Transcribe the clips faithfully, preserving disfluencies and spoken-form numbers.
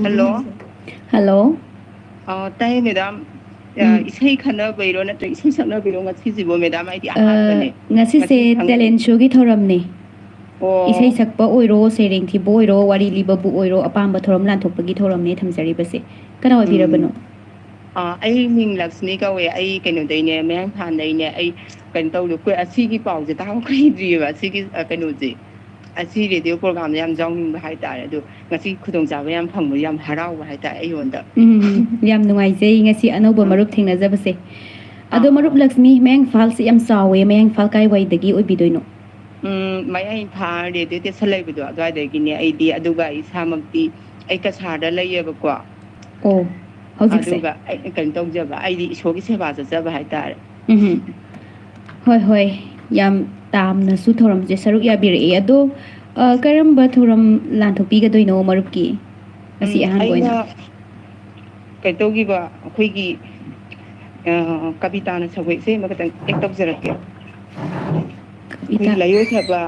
Hello. Hello. ꯑ, ꯇꯥꯏꯌꯦ madam. ꯑ, ꯎꯝ꯫ ꯏꯁꯩ ꯈꯟꯅꯕꯩꯔꯣ ꯅꯠꯇ꯭ꯔꯒ ꯏꯁꯩ ꯁꯛꯅꯕꯩꯔꯣ ꯉꯁꯤꯁꯤꯕꯣ ꯃꯦꯗꯥꯝ? ꯑꯩꯗꯤ ꯑ, ꯑꯍꯥꯟꯕꯅꯦ꯫ ꯉꯁꯤꯁꯦ ꯉꯁꯤ ꯈꯪ- ꯇꯦꯂꯦꯟ ꯁꯣꯒꯤ ꯊꯧꯔꯝꯅꯦ꯫ ꯑꯣ꯫ ꯏꯁꯩ ꯁꯛꯄ ꯑꯣꯏꯔꯣ, ꯁꯩꯔꯦꯡ ꯊꯤꯕ ꯑꯣꯏꯔꯣ, ꯋꯥꯔꯤ ꯂꯤꯕꯕꯨ ꯑꯣꯏꯔꯣ, ꯑꯄꯥꯝꯕ ꯊꯧꯔꯝ ꯂꯥꯟꯊꯣꯛꯄꯒꯤ ꯊꯧꯔꯝꯅꯦ ꯊꯝꯖꯔꯤꯕꯁꯦ꯫ ꯀꯅꯥ ꯑꯣꯏꯕꯤꯔꯕꯅꯣ? ꯎꯝ꯫ ꯑ, ꯑꯩ ꯃꯤꯡ ꯂꯛꯁꯃꯤ ꯀꯧꯋꯦ꯫ ꯑꯩ ꯀꯩꯅꯣꯗꯩꯅꯦ, ꯃꯌꯥꯡꯐꯥꯟꯗꯩꯅꯦ꯫ ꯑꯩ ꯀꯩꯅꯣ ꯇꯧꯗꯣ, ꯀꯨꯏ-, ꯑꯁꯤꯒꯤ ꯄꯥꯎꯁꯦ ꯇꯥꯕ ꯀꯨꯏꯗ꯭ꯔꯤꯑꯕ, ꯑꯁꯤꯒꯤ, ꯑ, ꯀꯩꯅꯣꯁꯦ꯫ ꯑꯁꯤ ꯔꯦꯗꯤꯑꯣ ꯄ꯭ꯔꯣꯒ꯭ꯔꯥꯝꯗ ꯌꯥꯝ ꯌꯥꯎꯅꯤꯡꯕ ꯍꯥꯏꯇꯥꯔꯦ꯫ ꯑꯗꯣ ꯉꯁꯤ ꯈꯨꯗꯣꯡꯆꯥꯕ ꯌꯥꯝ ꯐꯪꯕ, ꯌꯥꯝ ꯍꯔꯥꯎꯕ ꯍꯥꯏꯇꯥꯔꯦ ꯑꯩꯉꯣꯟꯗ꯫ ꯎꯝ, ꯌꯥꯝ ꯅꯨꯡꯉꯥꯏꯖꯩ ꯉꯁꯤ ꯑꯅꯧꯕ ꯑꯥ, ꯃꯔꯨꯞ ꯊꯦꯡꯅꯖꯕꯁꯦ꯫ ꯑꯗꯣ ꯑꯥ, ꯃꯔꯨꯞ ꯑꯥ꯫ ꯂꯛꯁꯃꯤ, ꯃꯌꯥꯡ ꯏꯝꯐꯥꯜꯁꯦ ꯌꯥꯝ ꯆꯥꯎꯋꯦ, ꯃꯌꯥꯡ ꯏꯝꯐꯥꯜ ꯀꯥꯏꯋꯥꯏꯗꯒꯤ ꯑꯣꯏꯕꯤꯗꯣꯏꯅꯣ? ꯎꯝ, ꯃꯌꯥꯡ ꯏꯝꯐꯥꯜ ꯔꯦꯗꯤꯑꯣ ꯁ꯭ꯇꯦꯁꯟ ꯂꯩꯕꯗꯣ ꯑꯗꯨꯋꯥꯏꯗꯒꯤꯅꯦ꯫ ꯑꯩꯗꯤ, ꯑꯗꯨꯒ ꯑꯩ ꯏꯁꯥꯃꯛꯇꯤ ꯑꯩ ꯀꯁꯥꯔꯗ ꯂꯩꯌꯦꯕꯀꯣ꯫ ꯑꯣ, ꯍꯧꯖꯤꯛꯁꯦ? ꯑꯗꯨꯒ ꯑꯩ ꯀꯩꯅꯣ ꯇꯧꯖꯕ, ꯑꯩꯗꯤ ꯏꯁꯣꯔꯒꯤ ꯁꯦꯕꯥ ꯆꯠꯆꯕ ꯍꯥꯏꯇꯥꯔꯦ꯫ ꯎꯝꯍꯨꯝ꯫ ꯍꯣꯏ, ꯍꯣꯏ꯫ ꯌꯥꯝ ꯇꯥꯝꯅꯁꯨ ꯊꯧꯔꯝꯁꯦ ꯁꯔꯨꯛ ꯌꯥꯕꯤꯔꯛꯑꯦ꯫ ꯑꯗꯣ, ꯑ, ꯀꯔꯝꯕ ꯊꯧꯔꯝ ꯂꯥꯟꯊꯣꯛꯄꯤꯒꯗꯣꯏꯅꯣ ꯃꯔꯨꯞꯀꯤ? ꯉꯁꯤ ꯎꯝ, ꯑꯍꯥꯟꯕ ꯑꯣꯏꯅ꯫ ꯑꯩꯅ ꯀꯩꯅꯣ ꯇꯧꯈꯤꯕ, ꯑꯩꯈꯣꯏꯒꯤ, ꯑ, ꯀꯕꯤꯇꯥꯅ ꯁꯧꯒꯠꯄ ꯏꯁꯩ ꯑꯃꯈꯛꯇꯪ ꯑꯦꯛ ꯇꯧꯖꯔꯛꯀꯦ꯫ ꯑꯩꯈꯣꯏꯒꯤ ꯀꯕꯤꯇꯥ꯫ ꯂꯥꯏꯑꯣꯏꯈ꯭ꯔꯕ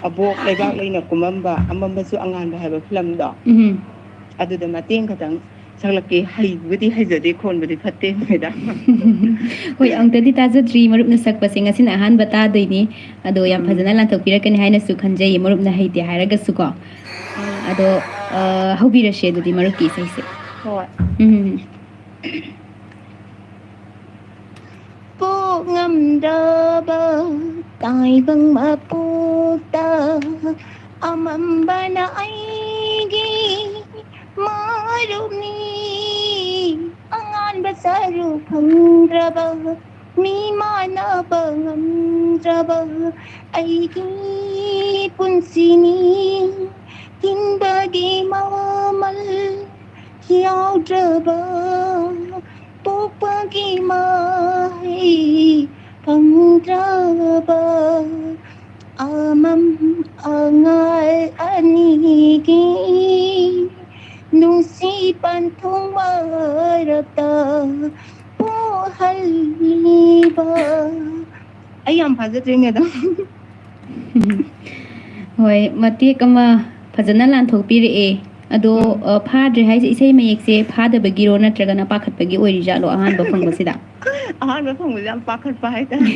ꯑꯕꯣꯛ ꯂꯩꯕꯥꯛ ꯂꯩꯅ ꯀꯨꯝꯃꯝꯕ ꯑꯃꯝꯕꯁꯨ ꯑꯉꯥꯟꯕ ꯍꯥꯏꯕ ꯐꯤꯂꯝꯗꯣ, ꯎꯝ꯫ ꯑꯗꯨꯗ ꯃꯇꯦꯡ ꯈꯛꯇꯪ ꯁꯛꯂꯛꯀꯦ꯫ ꯍꯩꯕꯨꯗꯤ ꯍꯩꯖꯗꯦ, ꯈꯣꯟꯕꯨꯗꯤ ꯐꯠꯇꯦ ꯃꯦꯗꯥꯝ꯫ ꯍꯣꯏ, ꯑꯃꯨꯛꯇꯗꯤ ꯇꯥꯖꯗ꯭ꯔꯤ ꯃꯔꯨꯞꯅ ꯁꯛꯄꯁꯦ, ꯉꯁꯤꯅ ꯑꯍꯥꯟꯕ ꯇꯥꯗꯣꯏꯅꯤ꯫ ꯑꯗꯣ ꯌꯥꯝ ꯎꯝ, ꯐꯖꯅ ꯂꯥꯟꯊꯣꯛꯄꯤꯔꯛꯀꯅꯤ ꯍꯥꯏꯅꯁꯨ ꯈꯟꯖꯩꯌꯦ, ꯃꯔꯨꯞꯅ ꯍꯩꯇꯦ ꯍꯥꯏꯔꯒꯁꯨꯀꯣ꯫ ꯎꯝ꯫ ꯑꯗꯣ, ꯑ, ꯍꯧꯕꯤꯔꯁꯦ ꯑꯗꯨꯗꯤ ꯃꯔꯨꯞꯀꯤ ꯏꯁꯩꯁꯦ꯫ ꯍꯣꯏ꯫ ꯎꯝ꯫ ꯄꯣꯛ ꯉꯝꯗ꯭ꯔꯕ ꯇꯥꯏꯕꯪ ꯃꯄꯣꯛꯇ ꯑꯃꯝꯕꯅ ꯑꯩꯒꯤ ꯃꯔꯨꯞꯅꯤ꯫ ꯑꯉꯥꯟꯕ ꯁꯔꯨꯛ ꯐꯪꯗ꯭ꯔꯕ, ꯃꯤ ꯃꯥꯟꯅꯕ ꯉꯝꯗ꯭ꯔꯕ ꯑꯩꯒꯤ ꯄꯨꯟꯁꯤꯅꯤ꯫ ꯍꯤꯡꯕꯒꯤ ꯃꯃꯜ ꯌꯥꯎꯗ꯭ꯔꯕ, ꯄꯣꯛꯄꯒꯤ ꯃꯍꯩ ꯐꯪꯗ꯭ꯔꯕ ꯑꯃꯝ ꯑꯉꯥꯜ ꯑꯅꯤꯒꯤ ꯅꯨꯡꯁꯤ ꯄꯟꯊꯨꯡ ꯃꯔꯛꯇ ꯄꯣꯛꯍꯜꯂꯤꯕ꯫ ꯑꯩ ꯌꯥꯝ ꯐꯥꯖꯗ꯭ꯔꯦ ꯃꯦꯗꯥꯝ꯫ ꯍꯣꯏ, ꯃꯇꯦꯛ ꯑꯃ ꯐꯖꯅ ꯂꯥꯟꯊꯣꯛꯄꯤꯔꯛꯑꯦ꯫ ꯑꯗꯣ, ꯎꯝ꯫ ꯑ, ꯐꯥꯗ꯭ꯔꯦ ꯍꯥꯏꯁꯦ ꯏꯁꯩ ꯃꯌꯦꯛꯁꯦ ꯐꯥꯗꯕꯒꯤꯔꯣ ꯅꯠꯇ꯭ꯔꯒꯅ ꯄꯥꯈꯠꯄꯒꯤ ꯑꯣꯏꯔꯤꯖꯥꯠꯂꯣ ꯑꯍꯥꯟꯕ ꯐꯪꯕꯁꯤꯗ? ꯑꯍꯥꯟꯕ ꯐꯪꯕꯁꯦ ꯌꯥꯝ ꯄꯥꯈꯠꯄ ꯍꯥꯏꯇꯥꯔꯦ꯫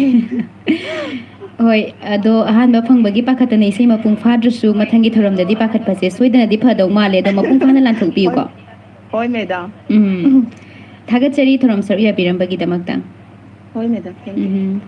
ꯍꯣꯏ, ꯑꯗꯣ ꯑꯍꯥꯟꯕ ꯐꯪꯕꯒꯤ ꯄꯥꯈꯠꯇꯅ ꯏꯁꯩ ꯃꯄꯨꯡ ꯐꯥꯗ꯭ꯔꯁꯨ ꯃꯊꯪꯒꯤ ꯊꯧꯔꯝꯗꯗꯤ ꯄꯥꯈꯠꯄꯁꯦ ꯁꯣꯏꯗꯅꯗꯤ ꯐꯗꯧ ꯃꯥꯜꯂꯦ, ꯑꯗꯣ ꯃꯄꯨꯡ ꯐꯥꯅ ꯂꯥꯟꯊꯣꯛꯄꯤꯌꯨꯀꯣ꯫ ꯍꯣꯏ꯫ ꯍꯣꯏ, ꯃꯦꯗꯥꯝ꯫ ꯎꯝ꯫ ꯊꯥꯒꯠꯆꯔꯤ ꯊꯧꯔꯝ ꯁꯔꯨꯛ ꯌꯥꯕꯤꯔꯝꯕꯒꯤꯗꯃꯛꯇ꯫ ꯍꯣꯏ, madam. Thank you꯫ Um.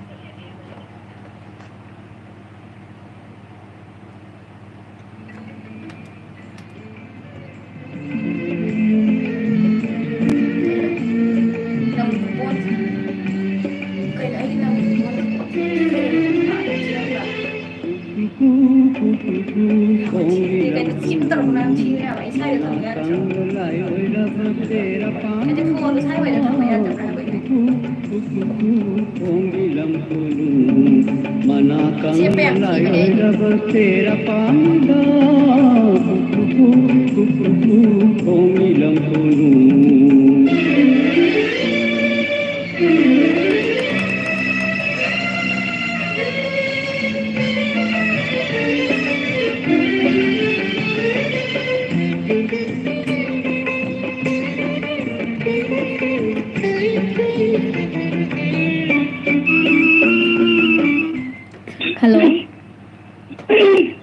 Hello.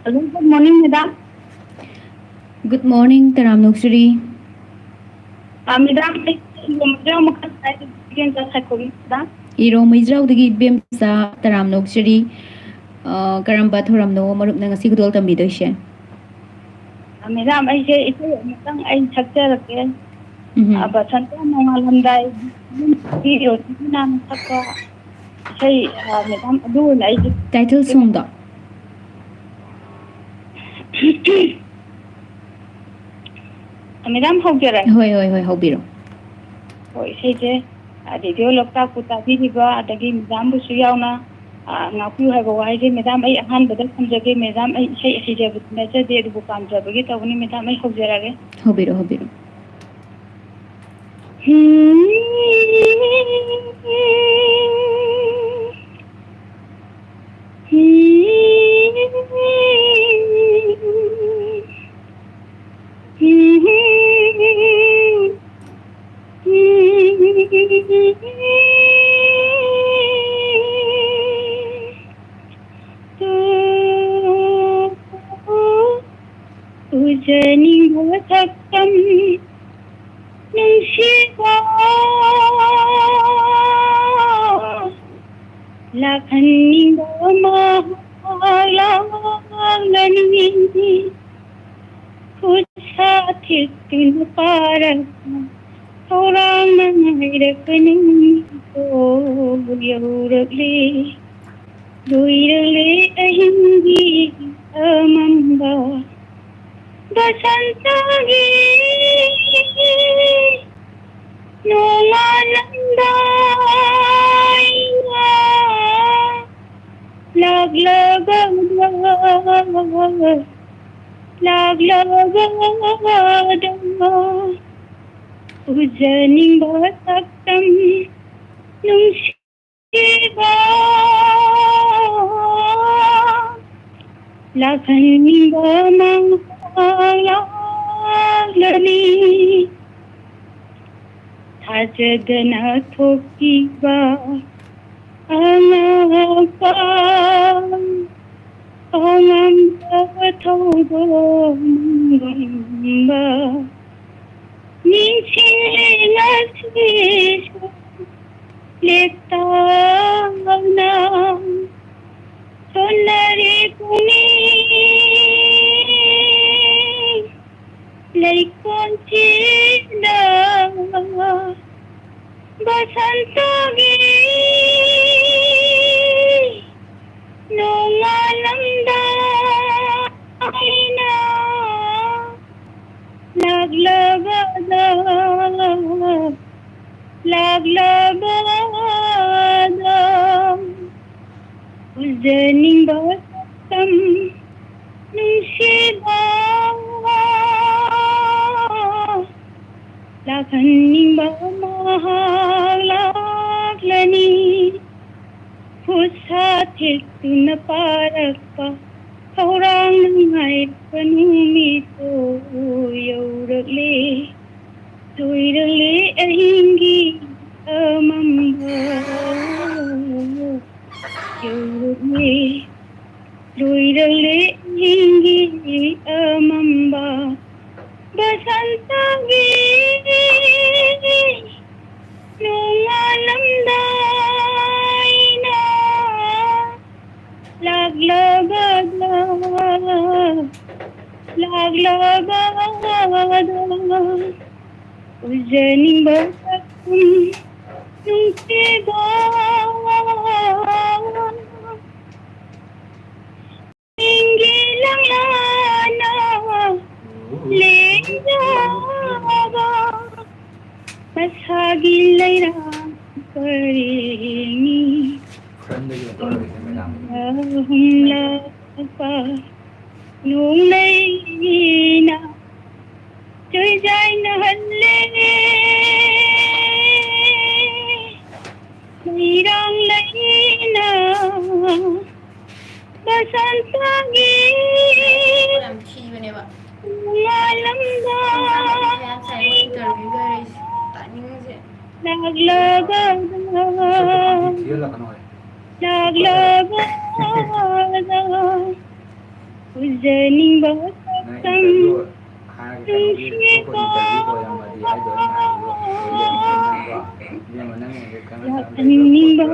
Hello, good morning, madam. Good morning, ꯇꯔꯥꯝꯅ ꯑꯣꯛꯆꯔꯤ꯫ ꯑ, madam, ꯑꯩ ꯏꯔꯣꯝ ꯃꯩꯖꯥꯎ ꯃꯈꯥ ꯁꯥꯏ, ꯏꯕꯦꯝꯆꯥ ꯁꯥꯏꯈꯣꯝ, madam꯫ ꯏꯔꯣꯝ ꯃꯩꯖꯥꯎꯗꯒꯤ ꯏꯕꯦꯝꯆꯥ ꯇꯔꯥꯝꯅ ꯑꯣꯛꯆꯔꯤ꯫ ꯑ, ꯀꯔꯝꯕ ꯊꯧꯔꯝꯅꯣ ꯃꯔꯨꯞꯅ ꯉꯁꯤ ꯈꯨꯗꯣꯜ ꯇꯝꯕꯤꯗꯣꯏꯁꯦ? ꯑ, madam, ꯑꯩꯁꯦ ꯏꯁꯩ ꯑꯃꯇꯪ ꯑꯩ ꯁꯛꯆꯔꯛꯀꯦ꯫ ꯎꯝ꯫ ꯑ, ꯕꯁꯟꯇ ꯅꯣꯡꯉꯥꯜꯂꯝꯗꯥꯏ ꯔꯣꯁꯤꯕꯤꯅ ꯁꯛꯄ ꯏꯁꯩ, ꯑ, madam, ꯑꯗꯨ ꯑꯣꯏꯅ ꯑꯩꯁꯦ title songꯗꯣ? Madam, ꯍꯧꯖꯔꯛꯑꯒꯦ꯫ ꯍꯣꯏ, ꯍꯣꯏ, ꯍꯣꯏ, ꯍꯧꯕꯤꯔꯣ꯫ ꯍꯣꯏ, ꯏꯁꯩꯁꯦ, ꯑ, Radio ꯂꯣꯛꯇꯥꯛꯄꯨ ꯇꯥꯕꯤꯔꯤꯕ, ꯑꯗꯒꯤ madamꯕꯨꯁꯨ ꯌꯥꯎꯅ, ꯑ, ꯉꯥꯛꯄꯤꯌꯨ ꯍꯥꯏꯕ ꯋꯥꯍꯩꯁꯦ, madam, ꯑꯩ ꯑꯍꯥꯟꯕꯗ ꯊꯝꯖꯒꯦ꯫ Madam, ꯑꯩ ꯏꯁꯩ ꯍꯩꯖꯕꯗꯤ ꯅꯠꯆꯗꯦ, ꯑꯗꯨꯕꯨ ꯄꯥꯝꯖꯕꯒꯤ ꯇꯧꯕꯅꯤ꯫ Madam, ꯑꯩ ꯍꯧꯖꯔꯛꯑꯒꯦ꯫ ꯍꯧꯕꯤꯔꯣ, ꯍꯧꯕꯤꯔꯣ꯫ ꯎꯖꯅꯤꯡꯕ ꯁꯛꯇꯝ ꯅꯨꯡꯁꯤꯕ, ꯂꯥꯛꯍꯟꯅꯤꯡꯕ ꯃꯍꯥꯛ ꯂꯥꯛꯂꯅꯤ꯫ ꯈꯨꯠ ꯁꯥ ꯊꯦꯛꯇꯨꯅ ꯄꯥꯔꯛꯄ ꯊꯧꯔꯥꯡꯅ ꯉꯥꯏꯔꯛꯄ ꯅꯨꯃꯤꯠꯇꯣ ꯌꯧꯔꯛꯂꯦ꯫ ꯂꯣꯏꯔꯛꯂꯦ ꯑꯍꯤꯡꯒꯤ ꯑꯃꯝꯕ ꯕꯁꯟꯇꯒꯤ ꯅꯣꯡꯉꯥꯜꯂꯝꯗꯥꯏꯅ ꯂꯥꯛꯂꯒ, ꯂꯥꯛꯂꯒ ꯎꯖꯅꯤꯡꯕ ꯁꯛꯇꯝ ꯅꯨꯡꯁꯤꯕ, ꯂꯥꯛꯍꯟꯅꯤꯡꯕ ꯃꯍꯥꯛ ꯂꯥꯛꯂꯅꯤ꯫ ꯊꯥꯖꯗꯅ ꯊꯣꯛꯈꯤꯕ ꯑꯉꯛꯄ ꯈꯪꯉꯝꯗꯕ ꯊꯧꯗꯣꯛꯒꯨꯝꯕ ꯅꯤꯡꯁꯤꯡꯂꯤ ꯉꯁꯤꯁꯨ ꯂꯦꯛꯇꯅ ꯁꯣꯟꯅꯔꯤ ꯄꯨꯛꯅꯤꯡ꯫ ꯂꯩꯀꯣꯟꯁꯤꯗ ꯕꯁꯟꯇꯒꯤ ꯅꯣꯡꯉꯥꯜꯂꯝꯗꯥꯏꯅ ꯂꯥꯛꯂꯕꯗ, ꯂꯥꯛꯂꯕꯗ ꯎꯖꯅꯤꯡꯕ ꯁꯛꯇꯝ ꯅꯨꯡꯁꯤꯕ, ꯂꯥꯛꯍꯟꯅꯤꯡꯕ ꯃꯍꯥꯛ ꯂꯥꯛꯂꯅꯤ꯫ ꯈꯨꯠ ꯁꯥ ꯊꯦꯛꯇꯨꯅ ꯄꯥꯔꯛꯄ ꯈꯧꯔꯥꯡꯅ ꯉꯥꯏꯔꯛꯄ ꯅꯨꯃꯤꯠꯇꯣ ꯌꯧꯔꯛꯂꯦ꯫ ꯂꯣꯏꯔꯛꯂꯦ ꯑꯍꯤꯡꯒꯤ ꯂꯥꯛꯂꯕꯗ ꯎꯖꯅꯤꯡꯕ ꯁꯛꯇꯝ ꯅꯨꯡꯁꯤꯕ꯫ ꯅꯤꯡꯒꯤ ꯂꯪꯂꯥꯅ ꯂꯦꯡꯖꯕ ꯃꯁꯥꯒꯤ ꯂꯩꯔꯥꯡ ꯄꯔꯦꯡꯅꯤ꯫ ꯍꯨꯝꯂꯛꯄ ꯅꯣꯡꯂꯩꯅ ꯆꯨꯏꯖꯥꯏꯅꯍꯜꯂꯦ꯫ ꯂꯩꯔꯥꯡ ꯂꯩꯅ ꯕꯁꯟꯇꯒꯤ ꯌꯥꯝ ꯊꯤꯕꯅꯦꯕ꯫ ꯅꯣꯡꯉꯥꯜꯂꯝꯗꯥꯏ ꯌꯥꯝ ꯁꯥꯏ, ꯃꯣꯏ interview ꯂꯣꯏꯔꯛꯏꯁꯦ꯫ Timingꯁꯦ꯫ ꯂꯥꯛꯂꯕꯗ, ꯂꯥꯛꯂꯕꯗ ꯎꯖꯅꯤꯡꯕ ꯁꯛꯇꯝ ꯅꯨꯡꯁꯤꯕ꯫ ꯂꯥꯛꯍꯟꯅꯤꯡꯕ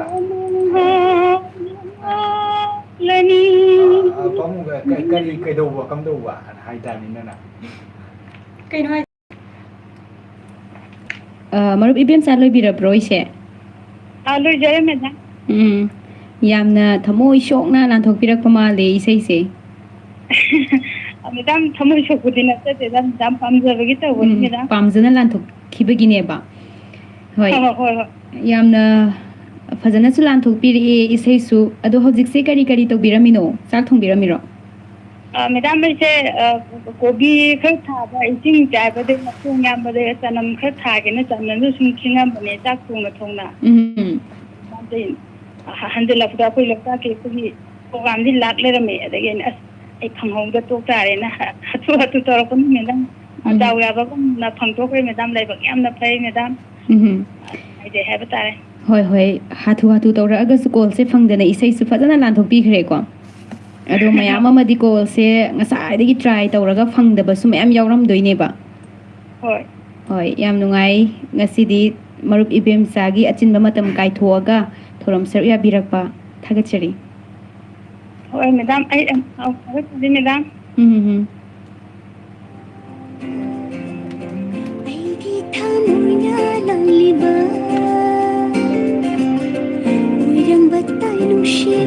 ꯃꯉꯥꯜꯂꯅꯤ꯫ ꯑ, ꯑ, ꯄꯥꯃꯨꯡ, ꯀ-, ꯀꯔꯤ, ꯀꯩꯗꯧꯕ, ꯀꯝꯗꯧꯕ ꯍꯥꯏꯇꯥꯔꯅꯤ ꯅꯪꯅ? ꯀꯩꯅꯣ ꯍꯥꯏ-, ꯑ, ꯃꯔꯨꯞ ꯏꯕꯦꯝꯆꯥ ꯂꯣꯏꯕꯤꯔꯕ꯭ꯔꯣ ꯏꯁꯩ? ꯑ, ꯂꯣꯏꯖꯔꯦ, madam꯫ ꯎꯝ, ꯌꯥꯝꯅ ꯊꯃꯣꯏ ꯁꯣꯛꯅ ꯂꯥꯟꯊꯣꯛꯄꯤꯔꯛꯄ ꯃꯥꯜꯂꯦ ꯏꯁꯩꯁꯦ꯫ ꯑ, madam, ꯊꯃꯣꯏ ꯁꯣꯛꯄꯗꯤ ꯅꯠꯆꯗꯦꯗ, madam, ꯄꯥꯝꯖꯕꯒꯤ ꯇꯧꯕꯅꯤ, ꯎꯝ, madam꯫ ꯄꯥꯝꯖꯅ ꯂꯥꯟꯊꯣꯛꯈꯤꯕꯒꯤꯅꯦꯕ꯫ ꯍꯣꯏ꯫ ꯍꯣꯏ, ꯍꯣꯏ, ꯍꯣꯏ꯫ ꯌꯥꯝꯅ ꯐꯖꯅꯁꯨ ꯂꯥꯟꯊꯣꯛꯄꯤꯔꯛꯑꯦ ꯏꯁꯩꯁꯨ꯫ ꯑꯗꯣ ꯍꯧꯖꯤꯛꯁꯦ ꯀꯔꯤ ꯀꯔꯤ ꯇꯧꯕꯤꯔꯝꯃꯤꯅꯣ? ꯆꯥꯛ ꯊꯣꯡꯕꯤꯔꯝꯃꯤꯔꯣ? ꯑ, madam, ꯑꯩꯁꯦ, ꯑ, ꯀꯣꯕꯤ ꯈꯔ ꯊꯥꯕ, ꯏꯁꯤꯡ ꯆꯥꯏꯕꯗꯩ ꯃꯈꯣꯡ ꯌꯥꯝꯕꯗꯩ ꯆꯅꯝ ꯈꯔ ꯊꯥꯒꯦꯅ ꯆꯅꯝꯗꯣ ꯁꯨꯝ ꯈꯤꯡꯉꯝꯕꯅꯦ, ꯆꯥꯛ ꯊꯣꯡꯅ ꯊꯣꯡꯅ꯫ ꯎꯝ꯫ ꯑꯗꯩ ꯍ-, ꯍꯟꯖꯤꯜꯂꯛꯄꯗ ꯑꯩꯈꯣꯏ ꯂꯣꯛꯇꯥꯛꯀꯤ ꯑꯩꯈꯣꯏꯒꯤ programꯗꯤ ꯂꯥꯛ ꯂꯩꯔꯝꯃꯦ꯫ ꯑꯗꯒꯤ ꯑꯩꯅ, "ꯑꯁ, ꯑꯩ ꯐꯪꯍꯧꯗ ꯇꯣꯛ ꯇꯥꯔꯦꯅ" ꯍ-, ꯍꯥꯊꯨ ꯍꯥꯊꯨ ꯇꯧꯔꯛꯄꯅꯤ, madam꯫ ꯎꯝ꯫ ꯗꯥꯎ ꯌꯥꯕꯒꯨꯝꯅ ꯐꯪꯊꯣꯛꯈ꯭ꯔꯦ, madam꯫ ꯂꯥꯏꯕꯛ ꯌꯥꯝꯅ ꯐꯩ, madam꯫ ꯎꯝ꯫ ꯍꯥꯏꯖꯩ ꯍꯥꯏꯕ ꯇꯥꯔꯦ꯫ ꯍꯣꯏ, ꯍꯣꯏ, ꯍꯥꯊꯨ ꯍꯥꯊꯨ ꯇꯧꯔꯛꯑꯒꯁꯨ callꯁꯦ ꯐꯪꯗꯅ ꯏꯁꯩꯁꯨ ꯐꯖꯅ ꯂꯥꯟꯊꯣꯛꯄꯤꯈ꯭ꯔꯦꯀꯣ꯫ ꯑꯗꯣ ꯃꯌꯥꯝ ꯑꯃꯗꯤ callꯁꯦ ꯉꯁꯥꯏꯗꯒꯤ try ꯇꯧꯔꯒ ꯐꯪꯗꯕꯁꯨ ꯃꯌꯥꯝ ꯌꯥꯎꯔꯝꯗꯣꯏꯅꯦꯕ꯫ ꯍꯣꯏ꯫ ꯍꯣꯏ, ꯌꯥꯝ ꯅꯨꯡꯉꯥꯏ꯫ ꯉꯁꯤꯗꯤ ꯃꯔꯨꯞ ꯏꯕꯦꯝꯆꯥꯒꯤ ꯑꯆꯤꯟꯕ ꯃꯇꯝ ꯀꯥꯏꯊꯣꯛꯑꯒ ꯊꯧꯔꯝ ꯁꯔꯨꯛ ꯌꯥꯕꯤꯔꯛꯄ ꯊꯥꯒꯠꯆꯔꯤ꯫ ꯍꯣꯏ, madam, ꯑꯩ, ꯑ, ꯐꯔꯦ, ꯐꯔꯦ, madam꯫ ꯎꯝ, ꯎꯝ, ꯎꯝ꯫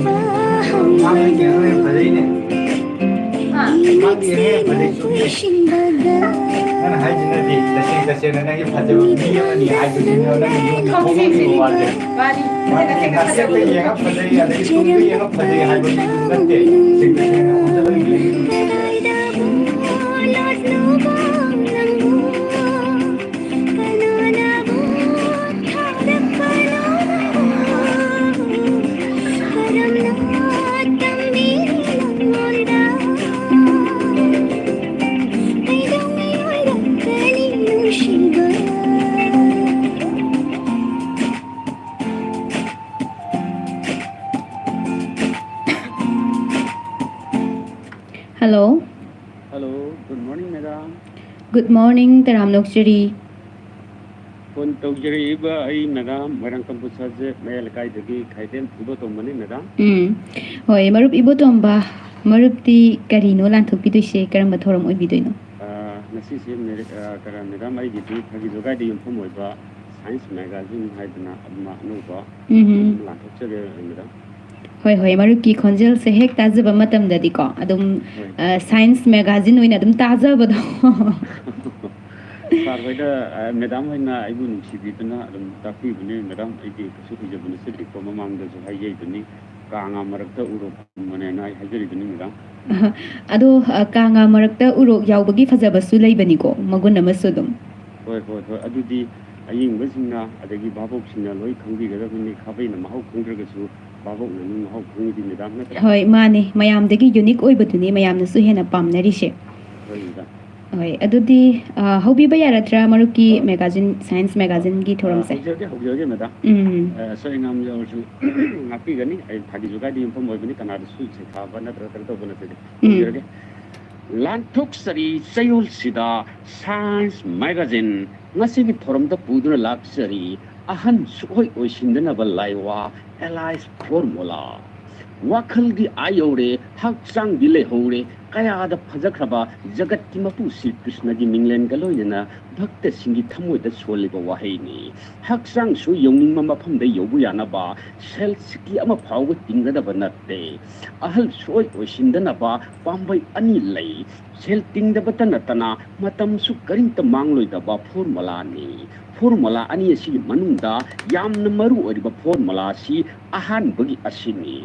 ꯃꯥꯒꯤ ꯌꯦꯡꯉꯒ ꯐꯖꯩꯅꯦ꯫ ꯃꯥꯒꯤ ꯌꯦꯡꯉꯒ ꯐꯖꯩ, ꯆꯨꯝꯃꯦ꯫ ꯅꯪꯅ ꯍꯥꯏꯁꯤꯅꯗꯤ ꯇꯁꯦꯡ ꯇꯁꯦꯡꯅ ꯅꯪꯒꯤ ꯐꯖꯕ ꯃꯤ ꯑꯃꯅꯤ ꯍꯥꯏꯕꯗꯨꯅꯦꯕ ꯅꯪꯒꯤ ꯌꯨꯝꯒꯤ ꯊꯣꯡꯒꯤ ꯋꯥꯁꯦ꯫ ꯃꯥꯒꯤ ꯅꯥꯆꯦꯛꯇ ꯌꯦꯡꯉ ꯐꯖꯩ, ꯑꯗꯒꯤ ꯇꯨꯡꯗ ꯌꯦꯡꯉ ꯐꯖꯩ ꯍꯥꯏꯕ ꯃꯤꯗꯨ ꯅꯠꯇꯦ꯫ ꯇꯁꯦꯡ ꯇꯁꯦꯡꯅ ꯐꯖꯕ ꯃꯤ ꯑꯃꯅꯤ꯫ Hello. Hello, good morning, madam. Good morning, ꯇꯔꯥꯝꯅ ꯑꯣꯛꯆꯔꯤ꯫ Phone ꯇꯧꯖꯔꯛꯏꯕ ꯑꯩ madam ꯃꯣꯏꯔꯥꯡ ꯀꯝꯄꯨ ꯁꯥꯖꯦ ꯃꯌꯥꯏ ꯂꯩꯀꯥꯏꯗꯒꯤ ꯈꯥꯏꯗꯦꯝ ꯏꯕꯣꯇꯣꯝꯕꯅꯤ, madam꯫ ꯎꯝ, ꯍꯣꯏ, ꯃꯔꯨꯞ ꯏꯕꯣꯇꯣꯝꯕ, ꯃꯔꯨꯞꯇꯤ ꯀꯔꯤꯅꯣ ꯂꯥꯟꯊꯣꯛꯄꯤꯗꯣꯏꯁꯦ? ꯀꯔꯝꯕ ꯊꯧꯔꯝ ꯑꯣꯏꯕꯤꯗꯣꯏꯅꯣ? ꯑ, ꯉꯁꯤꯁꯦ ꯃꯦꯔꯤ-, ꯑ, ꯀꯔ-, madam, ꯑꯩꯒꯤꯗꯤ ꯐꯥꯒꯤ ꯖꯣꯒꯥꯏꯗ ꯌꯨꯝꯐꯝ ꯑꯣꯏꯕ Science Magazine ꯍꯥꯏꯗꯅ ꯑꯃ ꯑꯅꯧꯕ ꯎꯝ꯫ ꯑꯃ ꯂꯥꯟꯊꯣꯛꯆꯒꯦ, madam꯫ ꯍꯣꯏ, ꯍꯣꯏ, ꯃꯔꯨꯞꯀꯤ ꯈꯣꯟꯖꯦꯜꯁꯦ ꯍꯦꯛ ꯇꯥꯖꯕ ꯃꯇꯝꯗꯗꯤꯀꯣ, ꯑꯗꯨꯝ, ꯍꯣꯏ꯫ ꯑ, Science Magazine ꯑꯣꯏꯅ ꯑꯗꯨꯝ ꯇꯥꯖꯕꯗꯣ꯫ Sir ꯍꯣꯏꯅ, ꯑ, madam ꯍꯣꯏꯅ ꯑꯩꯕꯨ ꯅꯨꯡꯁꯤꯕꯤꯗꯨꯅ ꯑꯗꯨꯝ ꯇꯥꯛꯄꯤꯕꯅꯦ, madam꯫ ꯑꯩꯗꯤ ꯀꯩꯁꯨ ꯀꯨꯏꯖꯕ ꯅꯠꯆꯗꯦꯀꯣ, ꯃꯃꯥꯡꯗꯁꯨ ꯍꯥꯏꯖꯩꯗꯨꯅꯤ, "ꯀꯥ ꯉꯥ ꯃꯔꯛꯇ ꯎꯔꯣꯛ ꯐꯝꯕꯅꯦꯅ" ꯑꯩ ꯍꯥꯏꯖꯔꯤꯗꯨꯅꯤ, madam꯫ ꯑꯗꯣ, ꯑ, ꯀꯥ ꯉꯥ ꯃꯔꯛꯇ ꯎꯔꯣꯛ ꯌꯥꯎꯕꯒꯤ ꯐꯖꯕꯁꯨ ꯂꯩꯕꯅꯤꯀꯣ, ꯃꯒꯨꯟ ꯑꯃꯁꯨ ꯑꯗꯨꯝ꯫ ꯍꯣꯏ, ꯍꯣꯏ, ꯍꯣꯏ꯫ ꯑꯗꯨꯗꯤ ꯑꯌꯦꯡꯕꯁꯤꯡꯅ ꯑꯗꯒꯤ ꯚꯥꯕꯣꯛꯁꯤꯡꯅ ꯂꯣꯏ ꯈꯪꯕꯤꯒꯗꯕꯅꯤ꯫ ꯈꯥꯕꯩꯅ ꯃꯍꯥꯎ ꯈꯪꯗ꯭ꯔꯒꯁꯨ ꯚꯥꯕꯣꯛꯅ ꯑꯗꯨꯝ ꯃꯍꯥꯎ ꯈꯪꯉꯤꯗꯤ, madam, ꯅꯠꯇ꯭ꯔꯥ? ꯍꯣꯏ, ꯃꯥꯅꯦ꯫ ꯃꯌꯥꯝꯗꯒꯤ unique ꯑꯣꯏꯕꯗꯨꯅꯤ ꯃꯌꯥꯝꯅꯁꯨ ꯍꯦꯟꯅ ꯄꯥꯝꯅꯔꯤꯁꯦ꯫ ꯍꯣꯏ, madam꯫ ꯍꯣꯏ, ꯑꯗꯨꯗꯤ, ꯑ, ꯍꯧꯕꯤꯕ ꯌꯥꯔꯗ꯭ꯔꯥ ꯃꯔꯨꯞꯀꯤ ꯑ, magazine, Science Magazineꯒꯤ ꯑ, ꯊꯧꯔꯝꯁꯦ? ꯍꯧꯖꯔꯒꯦ, ꯍꯧꯖꯔꯒꯦ, madam꯫ ꯎꯝ꯫ ꯑ, ꯑꯁꯣꯏ ꯑꯉꯥꯝ ꯌꯥꯎꯔꯁꯨ ꯉꯥꯛꯄꯤꯒꯅꯤ꯫ ꯑꯩ ꯐꯥꯒꯤ ꯖꯣꯒꯥꯏꯗ ꯌꯨꯝꯐꯝ ꯑꯣꯏꯕꯅꯤ, ꯀꯅꯥꯗꯁꯨ ꯁꯩꯊꯥꯕ ꯅꯠꯇ꯭ꯔꯒ ꯀꯩꯅꯣ ꯇꯧꯕ ꯅꯠꯆꯗꯦ꯫ ꯎꯝ꯫ ꯍꯧꯖꯔꯒꯦ꯫ ꯂꯥꯟꯊꯣꯛꯆꯔꯤ ꯆꯌꯣꯜꯁꯤꯗ Science Magazine ꯉꯁꯤꯒꯤ ꯊꯧꯔꯝꯗ ꯄꯨꯗꯨꯅ ꯂꯥꯛꯆꯔꯤ ꯑꯍꯟ ꯁꯨꯛꯑꯣꯏ ꯑꯣꯏꯁꯤꯟꯗꯅꯕ ꯂꯥꯏꯋꯥ, Alice Formula꯫ ꯋꯥꯈꯜꯗꯤ ꯑꯥ ꯌꯧꯔꯦ, ꯍꯛꯆꯥꯡꯗꯤ ꯂꯩꯍꯧꯔꯦ꯫ ꯀꯌꯥꯗ ꯐꯖꯈ꯭ꯔꯕ ꯖꯒꯠꯀꯤ ꯃꯄꯨ ꯁ꯭ꯔꯤ ꯀ꯭ꯔꯤꯁꯅꯒꯤ ꯃꯤꯡꯂꯦꯟꯒ ꯂꯣꯏꯅꯅ ꯚꯛꯇꯁꯤꯡꯒꯤ ꯊꯃꯣꯏꯗ ꯁꯣꯜꯂꯤꯕ ꯋꯥꯍꯩꯅꯤ꯫ ꯍꯛꯆꯥꯡꯁꯨ ꯌꯧꯅꯤꯡꯕ ꯃꯐꯝꯗ ꯌꯧꯕ ꯌꯥꯅꯕ ꯁꯦꯜ ꯁꯤꯀꯤ ꯑꯃ ꯐꯥꯎꯕ ꯇꯤꯡꯒꯗꯕ ꯅꯠꯇꯦ꯫ ꯑꯍꯜ ꯁꯨꯡꯑꯣꯏ ꯑꯣꯏꯁꯤꯟꯗꯅꯕ ꯄꯥꯝꯕꯩ ꯑꯅꯤ ꯂꯩ꯫ ꯁꯦꯜ ꯇꯤꯡꯗꯕꯇ ꯅꯠꯇꯅ ꯃꯇꯝꯁꯨ ꯀꯔꯤꯝꯇ ꯃꯥꯡꯂꯣꯏꯗꯕ ꯐꯣꯔꯃꯨꯂꯥꯅꯤ꯫ ꯐꯣꯔꯃꯨꯂꯥ ꯑꯅꯤ ꯑꯁꯤꯒꯤ ꯃꯅꯨꯡꯗ ꯌꯥꯝꯅ ꯃꯔꯨ ꯑꯣꯏꯔꯤꯕ ꯐꯣꯔꯃꯨꯂꯥ ꯑꯁꯤ ꯑꯍꯥꯟꯕꯒꯤ ꯑꯁꯤꯅꯤ꯫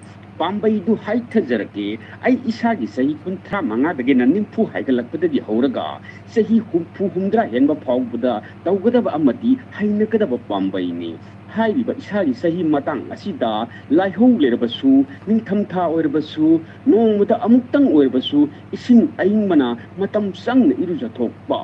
ꯄꯥꯝꯕꯩꯗꯨ ꯍꯥꯏꯊꯖꯔꯛꯀꯦ꯫ ꯑꯩ ꯏꯁꯥꯒꯤ ꯆꯍꯤ ꯀꯨꯟꯊ꯭ꯔꯥ ꯃꯉꯥꯗꯒꯤꯅ ꯅꯤꯐꯨ ꯍꯥꯏꯒꯠꯂꯛꯄꯗꯒꯤ ꯍꯧꯔꯒ ꯆꯍꯤ ꯍꯨꯝꯐꯨ ꯍꯨꯝꯗ꯭ꯔꯥ ꯍꯦꯟꯕ ꯐꯥꯎꯕꯗ ꯇꯧꯒꯗꯕ ꯑꯃꯗꯤ ꯍꯩꯅꯒꯗꯕ ꯄꯥꯝꯕꯩꯅꯤ꯫ ꯍꯥꯏꯔꯤꯕ ꯏꯁꯥꯒꯤ ꯆꯍꯤ ꯃꯇꯥꯡ ꯑꯁꯤꯗ ꯂꯥꯏꯍꯧ ꯂꯩꯔꯕꯁꯨ, ꯅꯤꯡꯊꯝꯊꯥ ꯑꯣꯏꯔꯕꯁꯨ, ꯅꯣꯡꯃꯗ ꯑꯃꯨꯛꯇꯪ ꯑꯣꯏꯔꯕꯁꯨ ꯏꯁꯤꯡ ꯑꯏꯪꯕꯅ ꯃꯇꯝ ꯆꯪꯅ ꯏꯔꯨꯖꯊꯣꯛꯄ,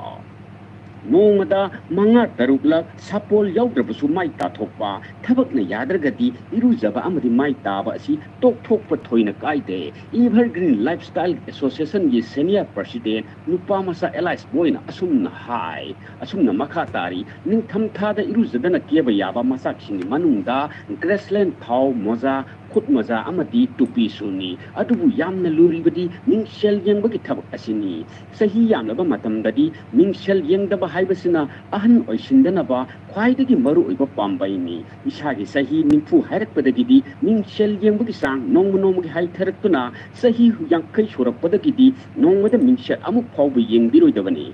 ꯅꯣꯡꯃꯗ ꯃꯉꯥ ꯇꯔꯨꯛꯂꯛ ꯁꯥꯄꯣꯜ ꯌꯥꯎꯗ꯭ꯔꯕꯁꯨ ꯃꯥꯏ ꯇꯥꯊꯣꯛꯄ, ꯊꯕꯛꯅ ꯌꯥꯗ꯭ꯔꯒꯗꯤ ꯏꯔꯨꯖꯕ ꯑꯃꯗꯤ ꯃꯥꯏ ꯇꯥꯕ ꯑꯁꯤ ꯇꯣꯛꯊꯣꯛꯄ ꯊꯣꯏꯅ ꯀꯥꯏꯗꯦ꯫ Evergreen Lifestyle Associationꯒꯤ senior president ꯅꯨꯄꯥ ꯃꯆꯥ ꯑꯦꯂꯥꯏꯁ ꯕꯣꯏꯅ ꯑꯁꯨꯝꯅ ꯍꯥꯏ, ꯑꯁꯨꯝꯅ ꯃꯈꯥ ꯇꯥꯔꯤ, ꯅꯤꯡꯊꯝꯊꯥꯗ ꯏꯔꯨꯖꯗꯅ ꯀꯦꯕ ꯌꯥꯕ ꯃꯆꯥꯛꯁꯤꯡꯒꯤ ꯃꯅꯨꯡꯗ ꯒ꯭ꯔꯦꯁꯂꯦꯟ ꯊꯥꯎ, ꯃꯣꯖꯥ, ꯈꯨꯠ ꯃꯣꯖꯥ ꯑꯃꯗꯤ ꯇꯨꯄꯤꯁꯨꯅꯤ꯫ ꯑꯗꯨꯕꯨ ꯌꯥꯝꯅ ꯂꯨꯔꯤꯕꯗꯤ ꯃꯤꯡꯁꯦꯜ ꯌꯦꯡꯕꯒꯤ ꯊꯕꯛ ꯑꯁꯤꯅꯤ꯫ ꯆꯍꯤ ꯌꯥꯝꯂꯕ ꯃꯇꯝꯗꯗꯤ ꯃꯤꯡꯁꯦꯜ ꯌꯦꯡꯗꯕ ꯍꯥꯏꯕꯁꯤꯅ ꯑꯍꯟ ꯑꯣꯏꯁꯤꯟꯗꯅꯕ ꯈ꯭ꯋꯥꯏꯗꯒꯤ ꯃꯔꯨꯑꯣꯏꯕ ꯄꯥꯝꯕꯩꯅꯤ꯫ ꯏꯁꯥꯒꯤ ꯆꯍꯤ ꯅꯤꯐꯨ ꯍꯥꯏꯔꯛꯄꯗꯒꯤꯗꯤ ꯃꯤꯡꯁꯦꯜ ꯌꯦꯡꯕꯒꯤ ꯆꯥꯡ ꯅꯣꯡꯃ ꯅꯣꯡꯃꯒꯤ ꯍꯟꯊꯔꯛꯇꯨꯅ ꯆꯍꯤ ꯌꯥꯡꯈꯩ ꯁꯨꯔꯛꯄꯗꯒꯤꯗꯤ ꯅꯣꯡꯃꯗ ꯃꯤꯡꯁꯦꯜ ꯑꯃꯨꯛ ꯐꯥꯎꯕ ꯌꯦꯡꯕꯤꯔꯣꯏꯗꯕꯅꯤ꯫